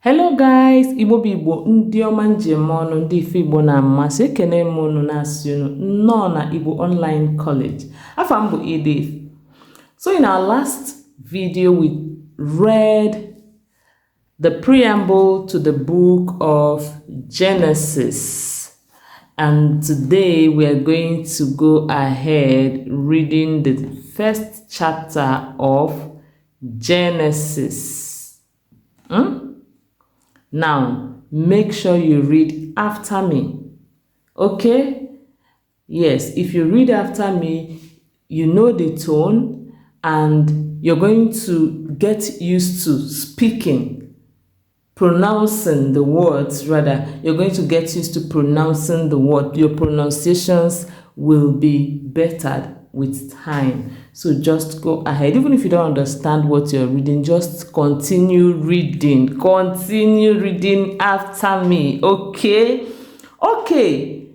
Hello guys, Igbo bụ Igbo, ndị ọma njem ọnụ, ndị ife Igbo na-amasị, ekene m unu na-asị unu nnọọ na Igbo Online College. Afa m bụ Edith. So in our last video we read the preamble to the book of Genesis. And today we are going to go ahead reading the first chapter of Genesis. Now, make sure you read after me. Okay? Yes, if you read after me, you know the tone and you're going to get used to speaking, pronouncing the words rather. You're going to get used to pronouncing the word. Your pronunciations will be bettered with time. So just go ahead. Even if you don't understand what you're reading, just continue reading. Continue reading after me. Okay? Okay.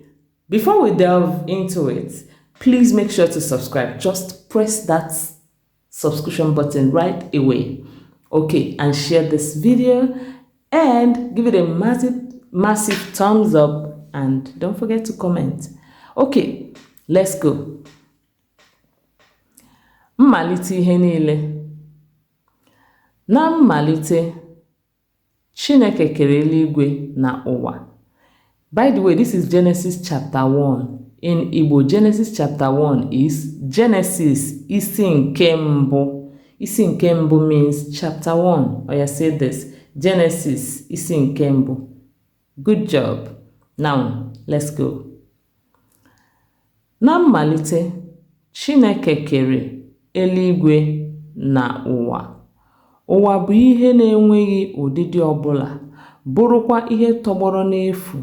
Before we delve into it, please make sure to subscribe. Just press that subscription button right away. Okay, and share this video and give it a massive, massive thumbs up and don't forget to comment. Okay, let's go. Mmalite ihe niile. Na mmalite, Chineke kere eluigwe na ụwa. By the way, this is Genesis chapter 1. In Igbo, Genesis chapter 1 is Genesis isi nke mbụ. Isi nke mbụ means chapter 1. Oya, say this. Genesis isi nke mbụ. Good job. Now, let's go. Na mmalite, Chineke kere eluigwe na ụwa. Ụwa bụ ihe na-enweghị ụdịdị ọbụla, bụrụkwa ihe tọgbọrọ n'efu.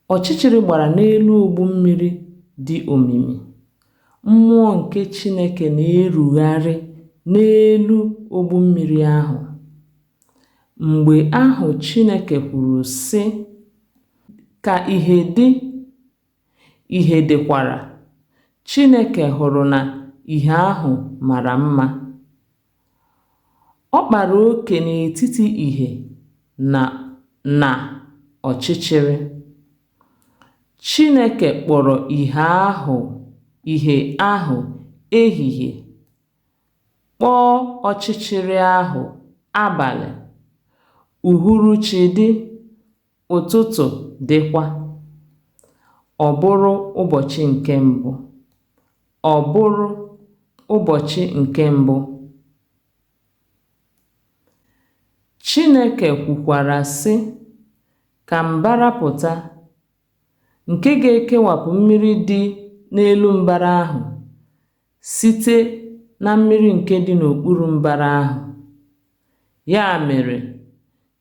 Ọchịchịrị gbara n'elu ogbu mmiri dị omimi. Mmụọ nke Chineke na-erugharị n'elu ogbu mmiri ahụ. Mgbe ahụ Chineke kwuru sị, "Ka ìhè dị," ìhè dịkwara. Chineke hụrụ na ìhè ahụ mara mma. Ọ kpara ókè n'etiti ìhè na ọchịchịrị. Chineke kpọrọ ìhè ahụ ehihie, kpọọ ọchịchịrị ahụ abalị. Uhuruchi dị, ụtụtụ dịkwa. Ọ bụrụ ụbọchị nke mbụ. Ọ bụrụ ụbọchị nke mbụ. Chineke kwukwara sị, Ka mbara pụta, nke ga-ekewapụ mmiri dị n'elu mbara ahụ site na mmiri nke dị n'okpuru mbara ahụ. Ya mere,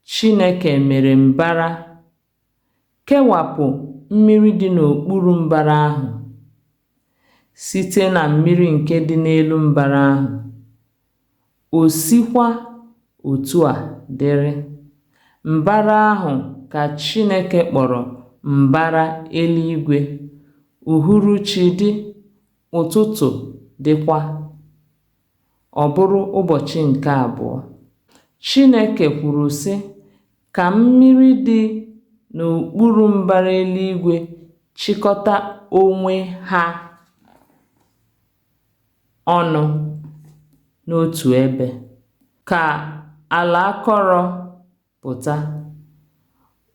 Chineke mere mbara, kewapụ mmiri dị n'okpuru mbara ahụ site na mmiri nke dị n'elu mbara ahụ. O sikwa otu a dịrị. Mbara ahụ ka Chineke kpọrọ mbara eluigwe. Uhuruchi dị, ụtụtụ dịkwa. Ọ bụrụ ụbọchị nke abụọ. Chineke kwuru sị, Ka mmiri dị n'okpuru mbara eluigwe chịkọta onwe ha ọnụ n'otu ebe, ka ala akọrọ pụta,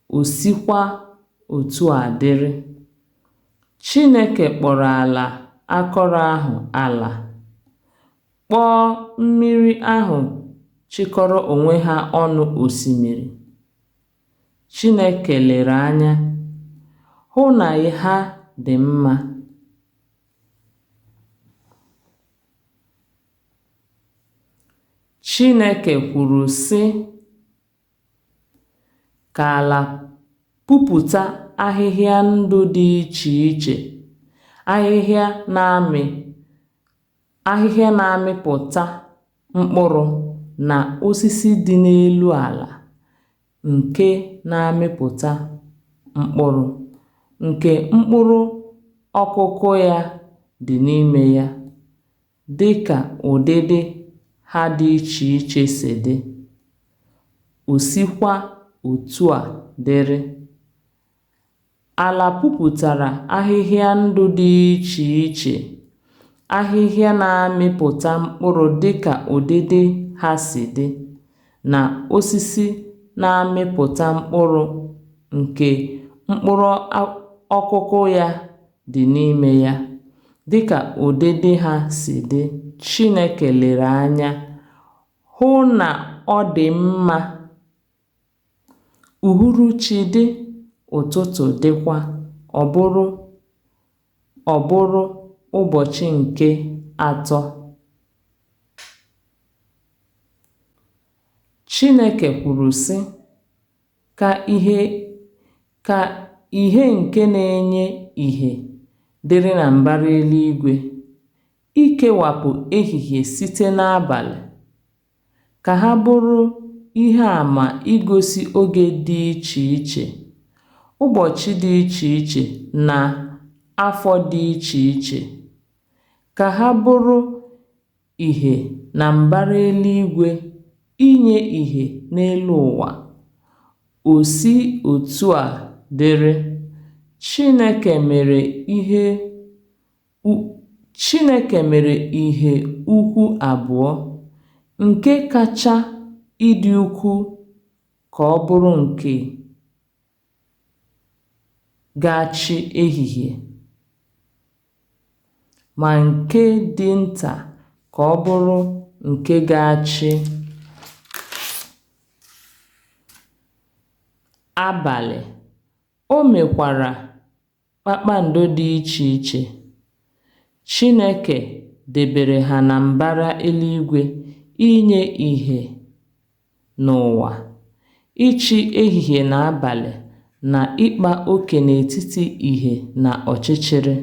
o sikwa otu a dịrị. Chineke kpọrọ ala akọrọ ahụ ala, kpọọ mmiri ahụ chịkọrọ onwe ha ọnụ osimiri. Chineke lere anya, hụ na ha dị mma. Chineke kwuru sị, Ka ala pupụta ahịhịa ndụ dị iche iche, ahịhịa na-amịpụta mkpụrụ na osisi dị n'elu ala nke na-amịpụta mkpụrụ, nke mkpụrụ ọkụkụ ya dị n'ime ya, dị ka ụdịdị ha dị iche iche si dị. O sikwa otu a dịrị. Ala puputara ahịhịa ndụ dị iche iche, ahịhịa na-amịpụta mkpụrụ dịka ụdịdị ha si dị, na osisi na-amịpụta mkpụrụ nke mkpụrụ ọkụkụ ya dị n'ime ya, dịka ụdịdị ha si dị. Chineke lere anya, hụ na ọ dị mma. Uhuruchi dị, ụtụtụ dịkwa, ọ bụrụ ụbọchị nke atọ. Chineke kwuru sị, Ka ìhè nke na-enye ìhè dịrị na mbara eluigwe, ikewapụ ehihie site n'abalị. Ka ha bụrụ ihe ama igosi oge dị iche iche, ụbọchị dị iche iche na afọ dị iche iche. Ka ha bụrụ ìhè na mbara eluigwe inye ìhè n'elu ụwa. O si otu a dịrị. Chineke mere ihe Chineke mere ìhè ukwu abụọ, nke kacha ịdị ukwuu ka ọ bụrụ nke ga-achị ehihie, ma nke dị nta ka ọ bụrụ nke ga-achị abalị. O mekwara kpakpando dị iche iche. Chineke debere ha na mbara eluigwe inye ìhè n'ụwa, ịchị ehihie na abalị, na ịkpa oke n'etiti ìhè na ọchịchịrị.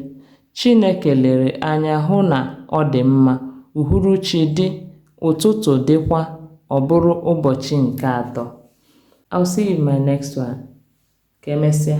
Chineke lere anya hụ na ọ dị mma. Uhuruchi dị, ụtụtụ dịkwa, ọ bụrụ ụbọchị nke atọ. I'll see you in my next one. Ka emesịa.